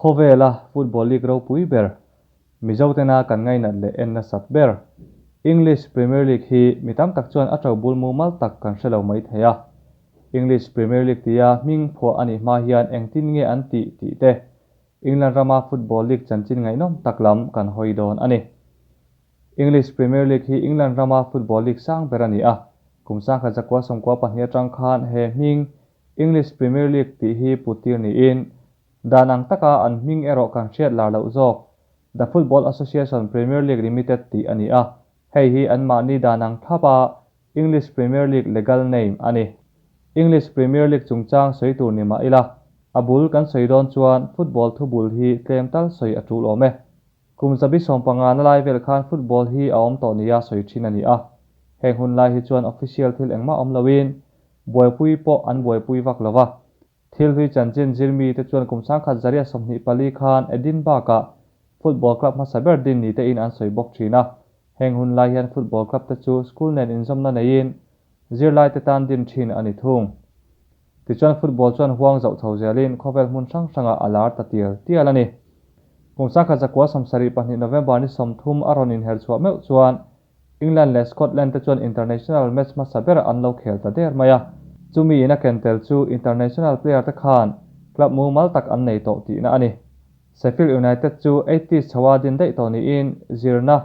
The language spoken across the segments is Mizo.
Khawvela football league ropui ber, Mizo tena kan ngainat leh en nasat ber, English Premier League hi mi tam tak chuan a to bul mumal tak kan hre lo mai thei a. English Premier League tia hming phuah a nih hma hian engtin nge an tih tih te, England rama football league chanchin ngaihnawm tak lam kan hawi dawn a ni. English Premier League hi England rama football league sang ber a ni a, kum sangkhat zakua sawmkua pahnih atang khan he hming English Premier League tih hi put tir niin, dan ang taka an hming erawh kan hriat lar loh zawk The Football Association Premier League Limited tih a ni a, hei hi anmahni dan ang thlapa English Premier League legal name a ni. English Premier League chungchang sawi tur ni mah ila, a bul kan sawi dawn chuan football thubul hi tlem tal sawi a tul awm e. Kum zabi sawmpanga na lai vel khan football hi a awm tawh nia sawi thin a ni a. Heng hun lai hi chuan official thil engmah awm loin buaipui pawh an buaipui vak lo va. Thil hlui chanchin zirmi te chuan kum sangkhat zariat 24 khan Edinburgh-ah football club hmasa ber din ni tein an sawi bawk thin a. Heng hun lai hian football club te chu school nen inzawmna neiin Zirlaite tan din thin a ni thung. Tichuan football chuan huang zauh chho zelin khawvel hmun hrang hrangah a lar ta tial tial a ni. Kum sangkhat zakua 72 November ni 30 a rawn inher chhuah meuh chuan England leh Scotland te chuan international match hmasa ber an lo khel ta der mai a. Chumi in a ken tel chu international player te khan club mumal tak an nei tawh tihna a ni. Sheffield United chu eighties chhoa din daih tawh niin zirna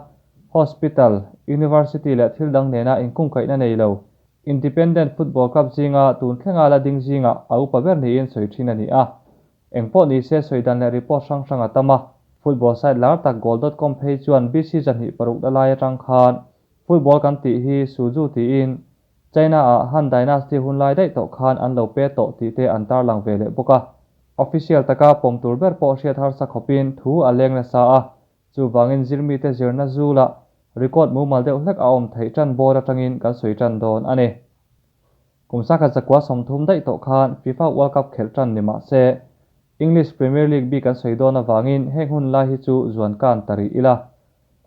Hospital, University leh thil dang nena inkungkaihna nei lo, Independent Football Club zinga tun thlenga la ding zingah a upa ber niin sawi thin a ni a. Engpawh ni se sawi dan leh report hrang hrang a tam a, football site lar tak Goal dot com phei chuan BC 26 na lai atang khan football kan tih hi Suju tiin China-ah Han Dynasty hun lai daih tawh khan an lo pe tawh tih te an tarlang ve leh bawk a. Official taka pawm tur ber pawh hriat harsa khawpin thu a leng nasa a, Chuvangin zirmite zirna zulah record mumal deuh hlek a awm theih tan bawr atangin kan sawi tan dawn a ni. Kum sangkhat zakua 30 daih tawh khan FIFA World Cup khelh tan ni mah se, English Premier League bik an sawi dawn avangin heng hun lai hi chu zuan kan ta rih ila.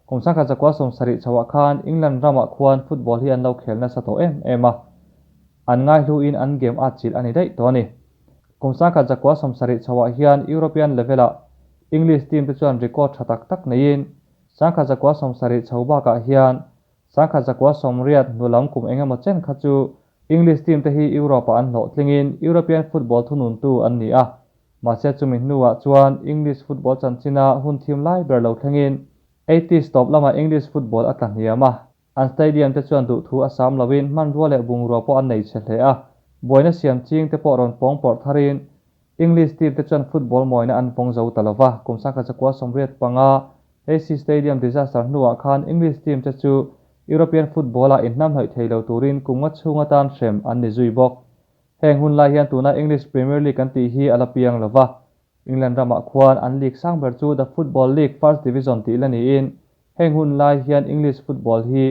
Kum sangkhat zakua 70 chhoah khan England ramah khuan football hi an lo khel nasa tawh em em a. An ngaihluin an game atchilh a ni daih tawh a ni. Kum sangkhat zakua 70 chhoah hian European level-ah English team te chuan record tha tak tak neiin sangkhat zakua 70 chho bakah hian sangkhat zakua 80 hnu lam kum eng emaw chen kha chu English team te hi Europe-ah an hlawhtlingin European football thununtu an ni a. Mahse chumi hnuah chuan English football chanchina hun thim lai ber lo thlengin eighties tawp lamah English football a tla hniam a. An stadium te chuan duhthu a sam loin hmanrua leh bungrua pawh an nei chhe hle a, buaina siam ching te pawh rawn pawng pawrh tharin English team te chuan football mawina an vawng zo ta lova, kum sangkhat zakua 85 AC Stadium disaster hnuah khan English team te chu European football ah inhnamhnawih thei lo turin kum nga chhung atan hrem an ni zui bawk. Heng hun lai hian tuna English Premier League an tih hi a la piang lova, England ramah khuan an league sang ber chu The Football League First Division tih la niin Heng hun lai hian English football hi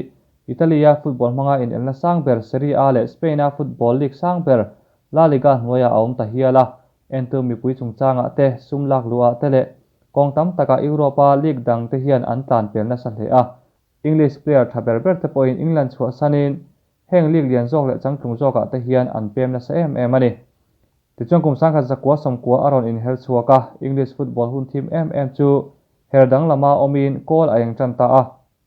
Italy-a football hmanga inelna sang ber Serie A leh Spain-a football league sang ber La Liga hnuaiah a awm ta hial a. Entu mipui chungchangah te, sum lak luhah te leh kawng tam takah Europe-a league dang te hian an tlan pel nasa hle a. English player tha ber ber te pawhin England chhuahsanin heng league lian zawk leh changtlung zawkah te hian an pem nasa em em a ni. Tichuan kum sangkhat zakua 90 a rawn inher chhuak a, English football hun thim em em chu her danglama awmin kawl a eng tan ta a.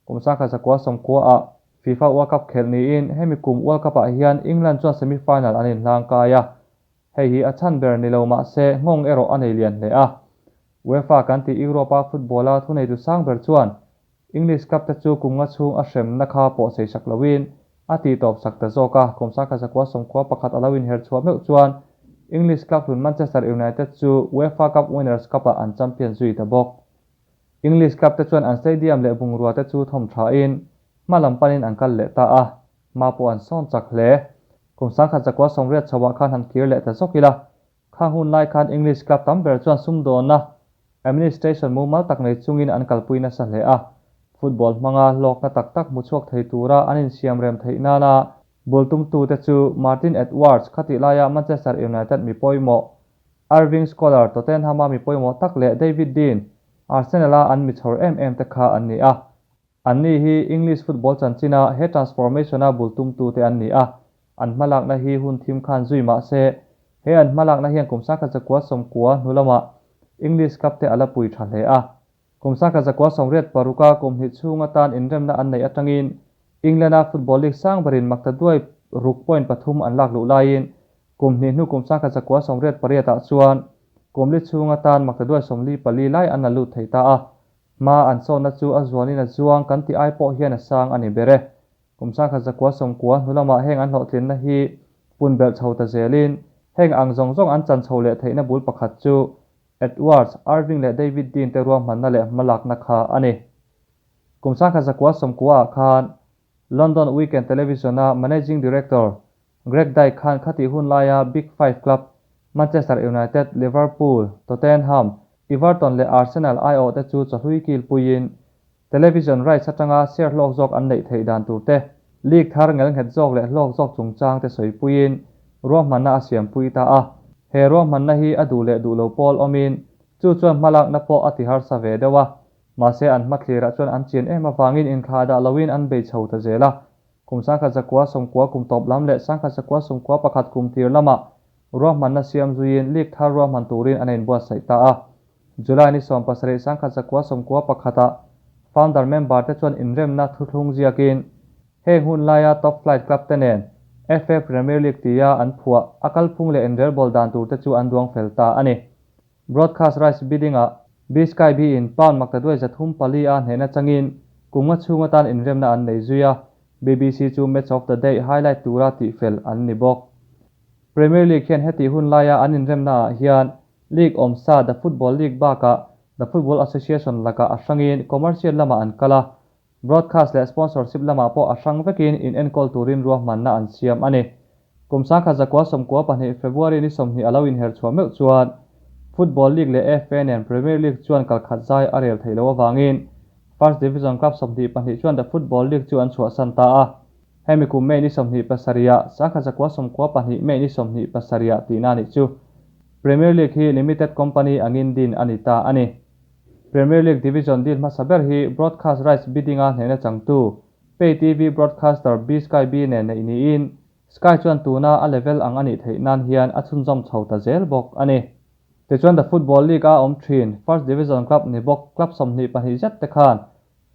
Kum sangkhat zakua 90 ah FIFA World Cup khelh niin hemi kum World Cup ah hian England chuan semi-final an inhlang kai a. Hei hi a chhan ber ni lo mah se nghawng erawh a nei lian hle a. UEFA kan tih Europe-a football-a thuneitu sang ber chuan English Cup te chu kum nga chhung a hremna kha pawh sei sak loin a tih tawp sak ta zawk a, kum sangkhat zakua 91 a lo inher chhuah meuh chuan English club hlun Manchester United chu UEFA Cup Winners' Cup-ah an champion zui ta bawk. English club te chuan an stadium leh bungrua te chu thawm thain hma lam panin an kal leh ta a, hma pawh an sawn chak hle. Kum sangkhat zakua 80 chhoah khan han kir leh ta zawk ila, Khang hun lai khan English club tam ber chuan sumdawnna, administration mumal tak nei chungin an kalpui nasa hle a. Football hmanga hlawkna tak tak hmu chhuak thei tura an insiam rem theih nana bul tumtute chu Martin Edwards khatih laia Manchester United mi pawimawh, Irving Scholar Tottenham-a mi pawimawh tak leh David Dein, Arsenal-a an mi chhawr em em te kha an ni a. Anni hi English football chanchina he transformation-a bul tumtute an ni a, an hmalakna hi hun thim khan zui mah se, he an hmalakna hian kum sangkhat zakua 90 hnu lamah English club te a la pui tha hle a. Kum 1986 a kum hnih chhung atan inremna an neih atangin England-a football league sang berin maktaduai ruk point pathum an lak luh laiin kum hnih hnu kum 1988 ah chuan kum li chhung atan maktaduai 44 lai an la lut thei ta a. Hma an sawnna chu a zuanin a zuang kan tih ai pawh hian a sang a ni ber e. Kum 1990 hnu lamah heng an hlawhtlinna hi pun belh chho ta zelin heng ang zawng zawng an chan chho leh theihna bul pakhat chu Edwards, Irving leh David Dein te ruahmanna leh hmalakna kha a ni. Kum 1990 ah khan London Weekend Television-a Managing Director Greg Dyke khan khatih hun laia Big Five club Manchester United, Liverpool, Tottenham, Everton leh Arsenal aiawhte chu chawhlui kilpuiin Television rights atanga share hlawk zawk an neih theih dan tur te, league thar ngelnghet zawk leh hlawk zawk chungchang te sawipuiin ruahmanna a siampui ta a. He ruahmanna hi a duh leh duh lo pawl awmin chu chuan hmalakna pawh a ti harsa ve deuh a. Mahse an hmathlirah chuan an chian em avangin inthlah dah loin an bei chho ta zel a. Kum 1990 kum tawp lam leh 1991 kum tir lamah ruahmanna siam zuiin league thar ruahman turin an inbuatsaih ta a. July ni 17 1991 ah founder member te chuan inremna thuthlung ziakin heng hun laia top flight club te nen FA Premier League tia an phuah a kalphung leh inrelbawl dan tur te chu an duang fel ta a ni. Broadcast rights bidding ah BSkyB in pound maktaduai 304 a hnehna changin kum nga chhung atan inremna an nei zui a, BBC chu Match of the Day highlight tura tihfel an ni bawk. Premier League hian heti hun laia an inremna ah hian League awmsa The Football League bakah The Football Association lakah a hrangin commercial lamah an kal a, broadcast leh sponsorship lamah pawh a hrang vekin in enkawl turin ruahmanna an siam a ni. Kum 1992 February ni 20 a lo inher chhuah meuh chuan Football League leh FA nen Premier League chuan kalkhat zai a rel theih loh avangin First Division club 22 chuan The Football League chu an chhuahsan ta a. Hemi kum May ni 27 ah 1992 May ni 27 ah tihna a nih chu. Premier League hi limited company angin din a ni ta a ni. Premier League division deal hmasa ber hi broadcast rights bidding-a hnehna changtu pay TV broadcaster BSkyB nen neih niin Sky chuan tuna a level ang a nih theih nan hian a chhunzawm chho ta zel bawk a ni. Tichuan The Football League-a awm thin First Division club ni bawk club 22 zet te khan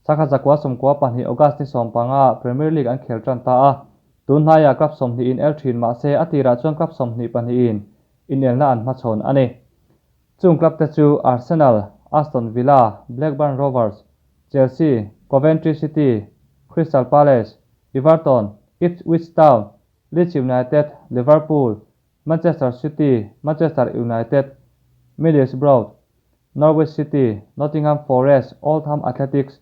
1992 August ni 15 Premier League an khel tan ta a. Tun hnaiah club 20 in el thin mahse a tirah chuan club 22 in inelna an hmachhawn a ni. Chung club te chu Arsenal, Aston Villa, Blackburn Rovers, Chelsea, Coventry City, Crystal Palace, Everton, Ipswich Town, Leeds United, Liverpool, Manchester City, Manchester United, Middlesbrough, Norwich City, Nottingham Forest, Oldham Athletics,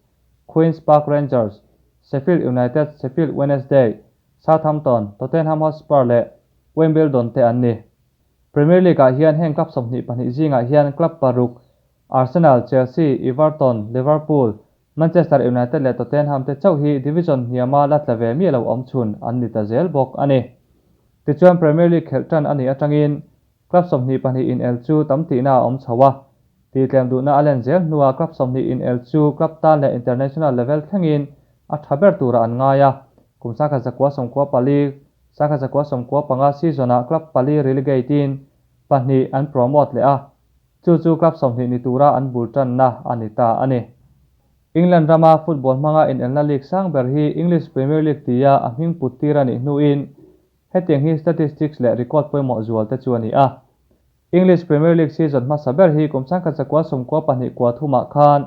Queens Park Rangers, Sheffield United, Sheffield Wednesday, Southampton, Tottenham Hotspur leh Wimbledon te an ni. Premier League-ah hian heng club 22 zingah hian club paruk Arsenal, Chelsea, Everton, Liverpool, Manchester United leh Tottenham te chauh hi division hniama la tla ve miah lo awm chhun an ni ta zel bawk a ni. Tichuan Premier League khelh tan a nih atangin club 22 inel chu tam tihna a awm chho a, tihtlem duhna a len zel hnuah club 20 inel chu club tan leh international level thlengin a tha ber turah an ngai a, kum 1994, 1995 season-ah club pali relegate-in pahnih an promote leh a, chu chu club 20 ni tura an bul tanna a ni ta a ni. England rama football hmanga inelna league sang ber hi English Premier League tia a hming put tir a nih hnuin hetiang hi statistics leh record pawimawh zual te chu a ni a. English Premier League season hmasa ber hi kum 1992 kua thumah khan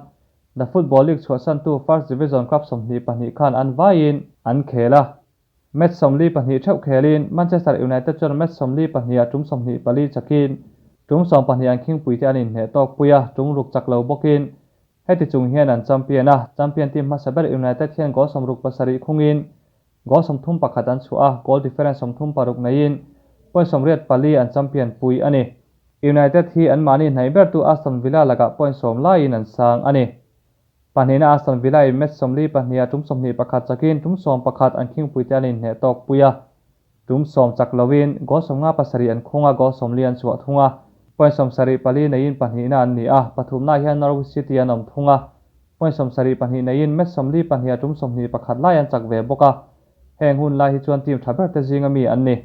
The Football League chhuahsantu First Division club 22 khan an vaiin an khel a. Match 42 theuh khelin Manchester United chuan match 42 ah tum 24 chakin tum 12 an khingpui te an inhneh tawk pui a, tum ruk chak lo bawkin heti chung hian an champion a. Champion team hmasa ber United hian goal 67 khungin goal 31 an chhuah a, goal difference 36 neiin point 84 an champion pui a ni. United hi an mahni hnaih ber tu Aston Villa lakah point 10 laiin an sang a ni. Pahnihna Aston Villa in match 42 ah tum 21 chakin tum 11 an khingpui te an inhneh tawk pui a. Tum 10 chak loin goal 57 an khung a, goal 40 an chhuah thung a. Point 74 neiin pahnihna an ni a, pathumna hian Norwich City an awm thung a. Point 72 neiin match 42 ah tum 21 lai an chak ve bawk a. Heng hun lai hi chuan team tha ber te zinga mi an ni.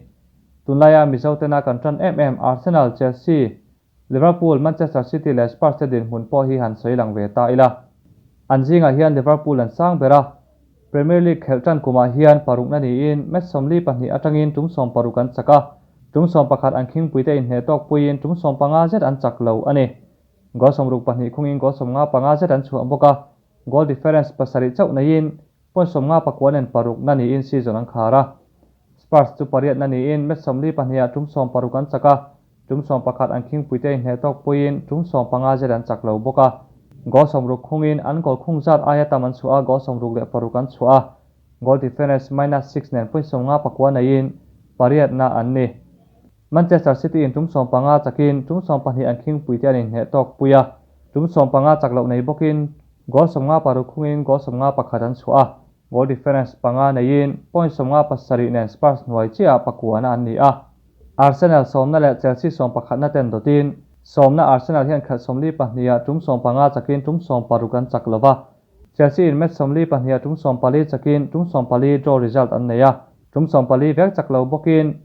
Tunlaia Mizo tena kan tan em em Arsenal, Chelsea, Liverpool, Manchester City leh Spurs te dinhmun pawh hi han sawi lang ve ta ila. An zingah hian Liverpool an sang ber a, Premier League khelh tan kumah hian parukna niin match 42 atangin tum 60 an chak a, tum 11 an khingpuite inhneh tawk puiin tum 15 zet an chak lo a ni. Goal 62 khungin goal 55 zet an chhuah bawk a, goal difference pasarih chauh neiin point 59 nen parukna niin season an khar a. Spurs chu pariatna niin match 42 ah tum 60 an chak a, tum 11 an khingpuite inhneh tawk puiin tum 15 zet an chak lo bawk a. Goal 60 khungin an goal khung zat aia tam an chhuah a, goal 66 an chhuah a. Goal difference minus six nen point 59 neiin pariatna an ni. Manchester City in tum 15 chakin tum 12 an khingpuite an inhneh tawk pui a, tum 15 chak loh nei bawkin goal 56 khungin goal 51 an chhuah a. Goal difference panga neiin point 57 nen Spurs hnuai chiahah pakuana an ni a. Arsenal sawmna leh Chelsea sawmpakhatna ten dawtin sawmna Arsenal hian khelh 42 ah tum 15 chakin tum 60 an chak lova. Chelsea in match 42 ah tum 14 chakin tum 14 draw result an nei a. Tum 14 vek chak lo bawkin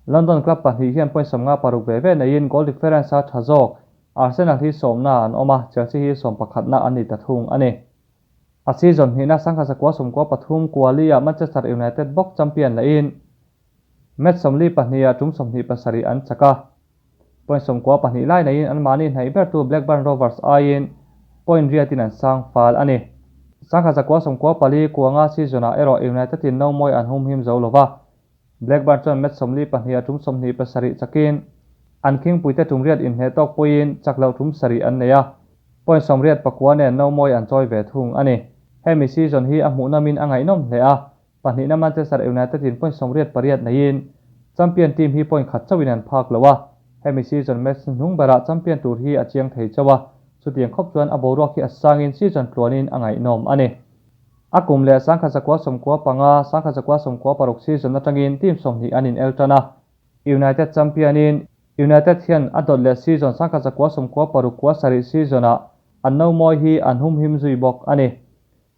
London club pahnih hian point 56 ve ve neiin goal difference a tha zawk. Arsenal hi sawmna an awm a, Chelsea hi sawmpakhatna an ni ta thung a ni. A season hnihna 1993 kuali-ah Manchester United bawk champion lahin match 42 ah tum 27 an chak a. Point 92 lai neiin anmahni hnaih bertu Blackburn Rovers aiin point riatin an sang fal a ni. 1994 kuanga season-ah erawh United-in nomawi an humhim zo lova. Blackburn chuan match 42 ah tum 27 chakin an khingpuite tum riat inhneh tawk puiin chak loh tum sarih an nei a. Point 89 nen nomawi an chawi ve thung a ni. Hemi season hi a hmuhnawmin a ngaihnawm hle a, pahnihna Manchester United-in point 88 neiin champion team hi point khat chauhin an phak lo a, hemi season match hnung berah champion tur hi a chiang thei chauh a, chutiang khawp chuan a boruak hi a sangin season tluanin a ngaihnawm a ni. A kum leh 1995, 1996 season atangin team 20 an in el tan a, United champion-in United hian a dawt leh season 1996 kua sarih season-ah an nomawi hi an humhim zui bawk a ni.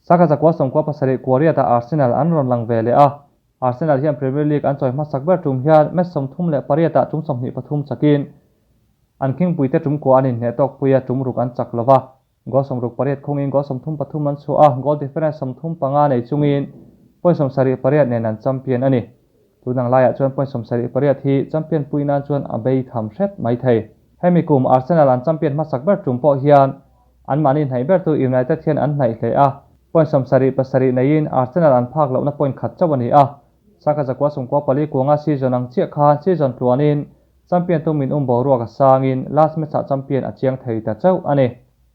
1997 kua riatah Arsenal an rawn lang ve leh a, Arsenal hian Premier League an chawi hmasak ber tum hian match 38 ah tum 23 chakin an khingpuite tum kua an inhneh tawk pui a, tum ruk an chak lova. Goal 68 khungin goal 33 an chhuah a, goal difference 35 nei chungin point 78 nen an champion a ni. Tunang laiah chuan point 78 hi champion pui nan chuan a bei tham hret mai thei. Hemi kum Arsenal an champion hmasak ber tum pawh hian anmahni hnaih bertu United hian an hnaih hle a, point 77 neiin Arsenal an phak lohna point khat chauh a ni a. 1994 kuanga season ang chiah khan season tluanin champion tumin um boruak a sangin last match-ah champion a chiang thei ta chauh a ni.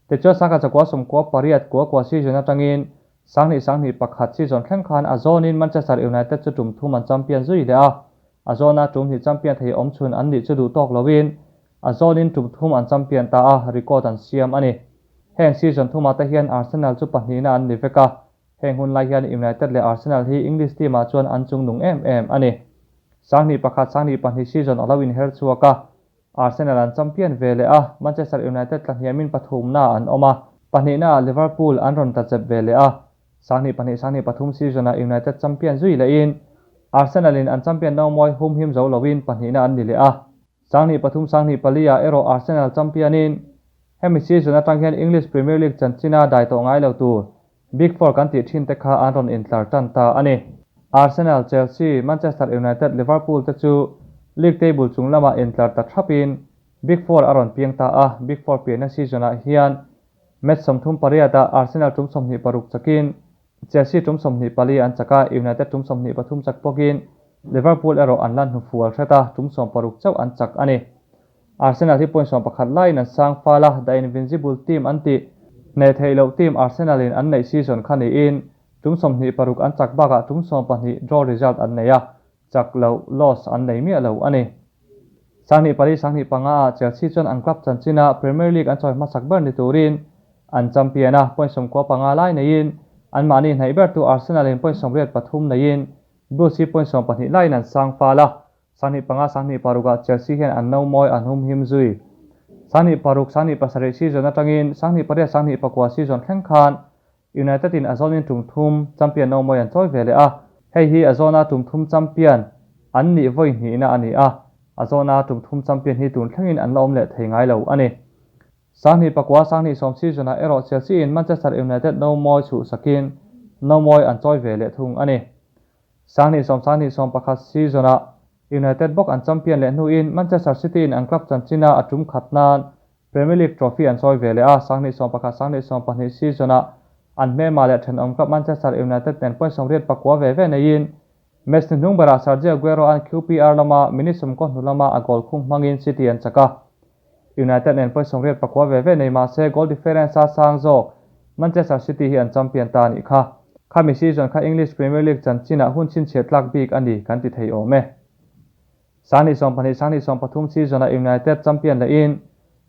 Tichuan 1998 kua kua season atangin 2021 season thleng khan a zawnin Manchester United chu tum thum an champion zui leh a, a zawna tum hnih champion thei awm chhun an nih chu duh tawk loin a zawnin tum thum an champion ta a, record an siam a ni. Heng season thumah te hian Arsenal chu pahnihna an ni vek a, heng hun lai hian United leh Arsenal hi English team-ah chuan an chung nung em em a ni. 2001, 2002 season a lo inher chhuak a, Arsenal an champion ve leh a, Manchester United tlahniamin pathumna an awm a, pahnihnaah Liverpool an rawn tlachep ve leh a, 2002, 2003 season-ah United champion zui lehin Arsenal-in an champion nomawi humhim zo loin pahnihna an ni leh a. 2003, 2004 ah erawh Arsenal champion-in hemi season atang hian English Premier League chanchina dai tawh ngai lo tur Big Four kan tih thin te kha an rawn intlar tan ta a ni. Arsenal, Chelsea, Manchester United, Liverpool te chu league table chung lamah intlar ta thapin Big Four a rawn piang ta a, Big Four pianna season-ah hian match 38 ah Arsenal tum 26 chakin Chelsea tum 24 an chak a, United tum 23 chak bawkin Liverpool erawh an la hnufual hret a, tum 16 chauh an chak a ni. Arsenal hi point 11 laiin an sang fal a, The Invincible team an tih. Hneh theih loh team Arsenal in an neih season kha niin tum 26 an chak bakah tum 12 draw result an nei a, chak loh, loss, an nei miah lo a ni. 2004, 2005 ah Chelsea chuan an club chanchina Premier League an chawi hmasak ber ni turin an champion a, point 95 lai neiin anmahni hnaih bertu Arsenal in point 83 neiin Blues hi point 12 laiin an sang fal a. 2005, 2006 ah Chelsea hian an nomawi an humhim zui. 2006, 2007 season atangin 2008, 2009 season thleng khan United in a zawnin tum thum champion nomawi an chawi ve leh a, hei hi a zawna tum thum champion an nih vawi hnihna a ni a. A zawna tum thum champion hi tun thlengin an la awm leh thei ngai lo a ni. 2009, 2010 season-ah erawh Chelsea-in Manchester United nomawi chhuhsakin nomawi an chawi ve leh thung a ni. 2010, 2011 season-ah United bawk an champion leh hnuin Manchester City-in an club chanchina a tum khat nan Premier League trophy an chawi ve leh a, 2011, 2012 season-ah an hmelma leh thenawm club Manchester United nen point 89 ve ve neiin match ni hnung berah Sergio Aguero-a'n QPR lama minute 90 hnu lama a goal khung hmangin City an chak a. United nen point 89 ve ve nei mah se goal difference-a sang zawk Manchester City hi an champion ta a nih kha. Khami season kha English Premier League chanchinah hun chhinchhiah tlak bik a ni kan ti thei awm e. 2012, 2013 season-ah United champion lehin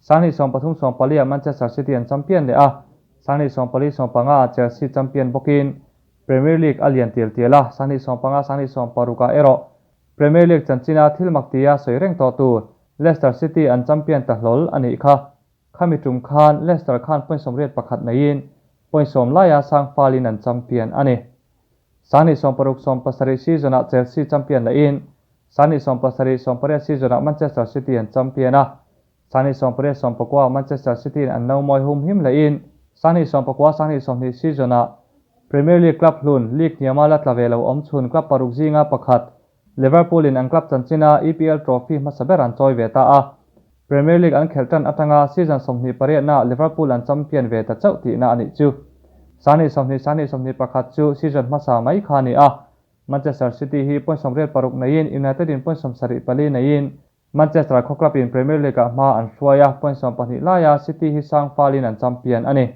2013, 14-ah Manchester City an champion leh a, 2014, 15-ah Chelsea champion bawkin Premier League a lian tial tial a, 2015, 2016-ah erawh Premier League chanchina thil mak tia sawi reng tawh tur Leicester City an champion ta hlawl a nih kha. Khami tum khan Leicester khan point 81 neiin point 10 laia sang falin an champion a ni. 2016, 17 season-ah Chelsea champion lehin 2017, 18 season-ah Manchester City an champion a, 2018, 19-ah Manchester City-in an nomawi humhim lehin 2019, 2020 season-ah Premier League club hlun, league hniama la tla ve lo awm chhun club paruk zinga pakhat Liverpool-in an club chanchina EPL trophy hmasa ber an chawi ve ta a. Premier League an khelh tan atanga season 28-naah Liverpool an champion ve ta chauh tihna a nih chu. 2020, 2021 chu season hmasa mai kha a ni a. Manchester City hi point 86 neiin United-in point 74 neiin Manchester khaw club-in Premier League-ah hma an hruai a, point 12 laia City hi sang falin an champion a ni.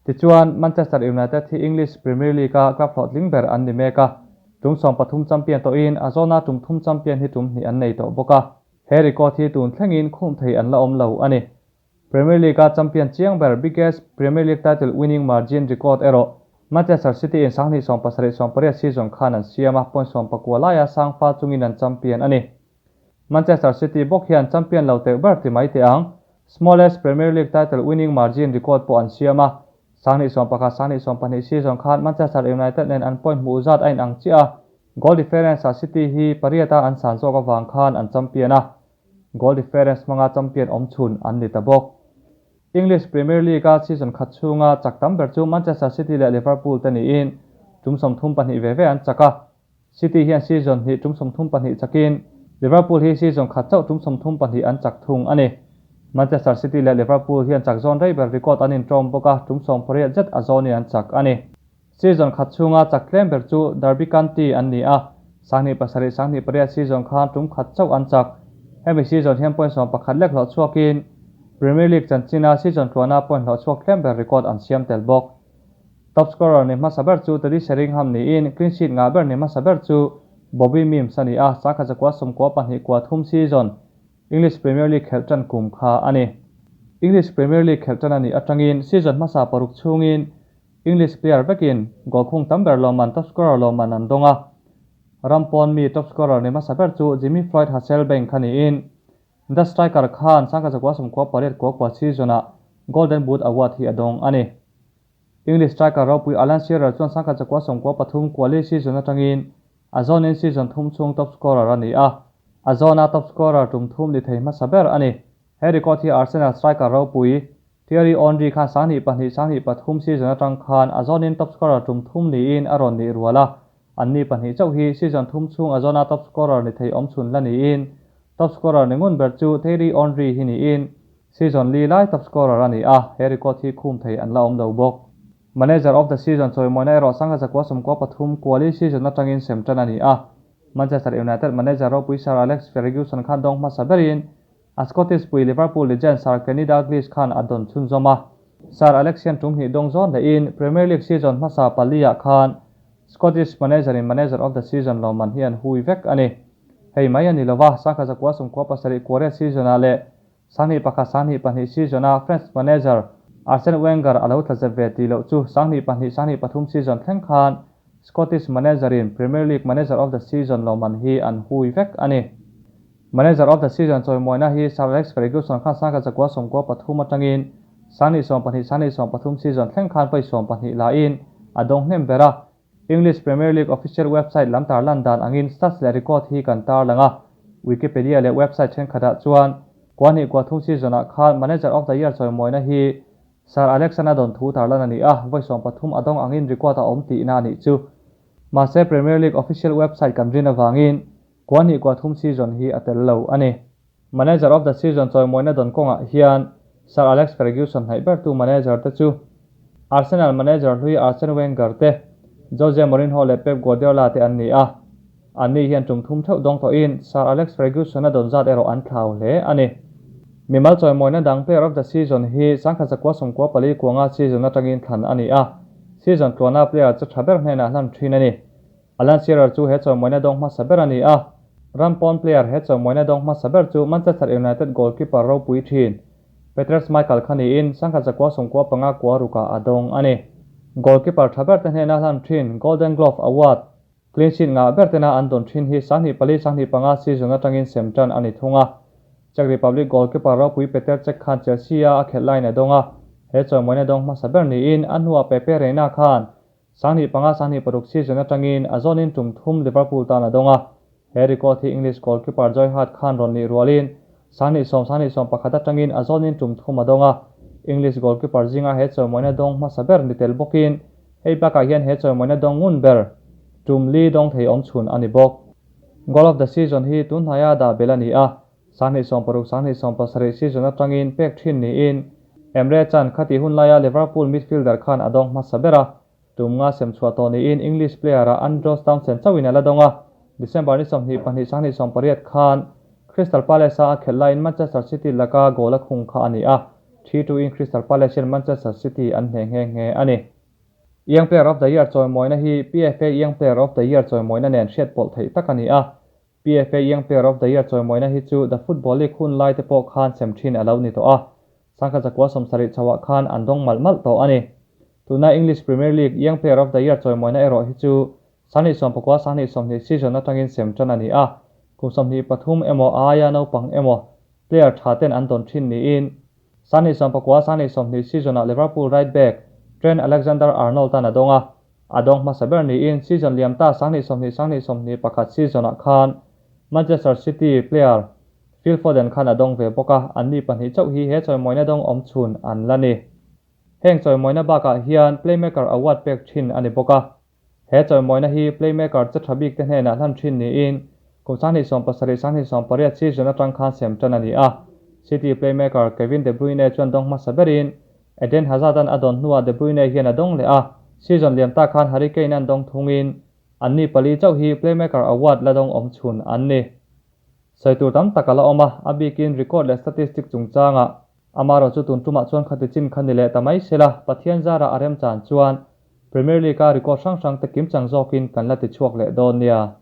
Tichuan, Manchester United hi English Premier League-a club hlawhtling ber an ni mek a, tum 13 champion tawhin a zawna tum thum champion hi tum hnih an nei tawh bawk a. He record hi tun thlengin khum thei an la awm lo a ni. Premier League-a champion chiang ber biggest Premier League title winning margin record erawh Manchester City in 2017, 18 season khan an siam a, point 19 laia sang fal chungin an champion a ni. Manchester City bawk hian champion lo teuh ber ti mai teh ang. Smallest Premier League title winning margin record pawh an siam a, 2011, 2012 season khan Manchester United nen an point hmuh zat a inang chiah a, goal difference-ah City hi pariata an san zawk avang khan an champion a, goal difference hmanga champion awm chhun an ni ta bawk. English Premier League-a season khat chhunga chak tam ber chu Manchester City leh Liverpool te niin tum 32 ve ve an chak a. City hian season hnih tum 32 chakin Liverpool hi season khat chauh tum 32 an chak thung a ni. Manchester City leh Liverpool hian chak zawn rei ber record an inṭawm bawk a, tum 18 zet a zawnin an chak a ni. Season khat chhunga chak tlem ber chu Derby County an ni a, 2007, 2008 season khan tum khat chauh an chak. Hemi season hian point 11 lek hlawh chhuakin Premier League chanchina season tluana point hlawh chhuak tlem ber record an siam tel bawk. Top scorer ni hmasa ber chu Teddy Sheringham niin clean sheet ngah ber ni hmasa ber chu Bobby Mimms a ni a, 1992 season English Premier League khelh tan kum kha a ni. English Premier League khelh tan a nih atangin season hmasa paruk chhungin English player vekin goal khung tam ber lawmman top scorer lawmman an dawng a. Ram pawn mi top scorer ni hmasa ber chu Jimmy Floyd Hasselbaink kha niin The Striker khan 1998 season-ah Golden Boot Award hi a dawng a ni. English striker ropui Alan Shearer chuan 1993 quali season atangin a zawnin season thum chhung top scorer a ni a, a zawna top scorer tum thum ni thei hmasa ber a ni. He record hi Arsenal striker ropui Thierry Henry khan 2002, 2003 season atang khan a zawnin top scorer tum thum niin a rawn nih rual a, anni pahnih chauh hi season thum chhung a zawna top scorer ni thei awm chhun la niin top scorer ni ngun ber chu Thierry Henry hi niin season li lai top scorer a ni a, he record hi khum thei an la awm lo bawk. Manager of the season chawimawina erawh 1993 quali season atangin sem tan a ni a, Manchester United manager ropui Sir Alex Ferguson khan dawng hmasa berin a Scottish pui Liverpool legend Sir Kenny Dalglish khan a dawn chhunzawm a. Sir Alex hian tum hnih dawng zawn lehin Premier League season hmasa pali-ah khan Scottish manager in manager of the season lawmman hi an hui vek a ni. Hei mai a ni lova, 1997 quaret season-ah leh 2001, 2002 season-a French manager Arsene Wenger a lo tla zep ve tih loh chu 2002, 2003 season thleng khan Scottish manager in Premier League manager of the season lawmman hi an hui vek a ni. Manager of the season chawimawina hi Sir Alex Ferguson khan 1993 atangin 2012, 2013 season thleng khan vawi 12 lain a dawng hnem ber a. English Premier League official website lam tarlan dan angin stats leh record hi kan tarlang a. Wikipedia leh website thenkhatah chuan Kuahnih Kuahthum season-ah khan Manager of the Year chawimawina hi Sir Alex-an a dawn thu tarlan a ni a, vawi 13 a dawng angin record a awm tihna a nih chu. Mahse Premier League official website kan rin avangin Kuahnih Kuahthum season hi a tel lo a ni. Manager of the Season chawimawina dawn kawngah hian Sir Alex Ferguson hnaih bertu manager te chu Arsenal manager hlui Arsene Wenger te, Jose Mourinho leh Pep Guardiola te an ni a. Anni hian tum thum theuh dawng tawhin Sir Alex Ferguson-a dawn zat erawh an thlau hle a ni. Mimal chawimawina dang Player of the Season hi 1994 kuanga season atangin thlan a ni a, season tluana player che tha ber hnenah hlan thin a ni. Alan Shearer chu he chawimawina dawng hmasa ber a ni a, ram pawn player he chawimawina dawng hmasa ber chu Manchester United goalkeeper ropui thin Peter Schmeichel kha niin 1995 kua rukah a dawng a ni. Goalkeeper tha ber te hnena hlan thin Golden Glove Award, clean sheet ngah ber tena an dawn thin hi 24 25 season atangin sem tan a ni thung a. Czech Republic goalkeeper ropui Petr Cech khan Chelsea-a a khelh laiin a dawng a, he chawimawina dawng hmasa ber niin a hnuah Pepe Reina khan 25 26 season atangin a zawnin tum thum Liverpool tan a dawng a, he record hi English goalkeeper Joe Hart khan rawn nih rualin 2010 2011 atangin a zawnin tum thum a dawng a, English goalkeeper zinga he chawimawina dawng hmasa ber ni tel bawkin hei bakah hian he chawimawina dawng ngun ber tum li dawng thei awm chhun a ni bawk. Goal of the season hi tunhnaia dah belh a ni a, 2016 2017 season atangin pek thin niin Emre Can khati hun laia Liverpool midfielder khan a dawng hmasa ber a, tum nga sem chhuah tawh niin English player-ah Andros Townsend chauhin a la dawng a, December ni 22 2018 khan Crystal Palace-a a khelh laiin Manchester City laka goal a khung kha a ni a, 3-2 in Crystal Palace hian Manchester City an hneh nghe nghe a ni. Young Player of the Year chawimawina hi PFA Young Player of the Year chawimawina nen hriat pawlh theih tak a ni a, PFA Young Player of the Year chawimawina hi chu The Football League hun lai te pawh khan sem thin a lo ni tawh a, 1970 chhoah khan an dawng malh malh tawh a ni. Tuna English Premier League Young Player of the Year chawimawina erawh hi chu 2019 2020 season atangin sem tan a ni a, kum 23 emaw aia naupang emaw player tha ten an dawn thin niin 2019 2020 season-ah Liverpool right back Trent Alexander-Arnold tan a dawng a, A dawng hmasa ber niin season liam ta 2020 2021 season-ah khan Manchester City player Phil Foden khan a dawng ve bawk a, anni pahnih chauh hi he chawimawina dawng awm chhun an la ni. Heng chawimawina bakah hian Playmaker Award pek thin a ni bawk a. He chawimawina hi playmaker che tha bik te hnenah hlan thin niin kum 2017 2018 season atang khan sem tan a ni a. City playmaker Kevin De Bruyne chuan dawng hmasa berin Eden Hazard-a'n a dawn hnuah De Bruyne hian a dawng leh a, season liam tak khan Harry Kane-a'n dawng thungin anni pali chauh hi Playmaker Award la dawng awm chhun an ni. Sawi tur tam tak a la awm a, a bikin record leh statistic chungchangah amarawh chu tun tumah chuan khati chin kha ni leh ta mai sela, Pathian zarah a remchan chuan Premier League-a record hrang hrang te kimchang zawkin kan la ti chhuak leh dawn nia.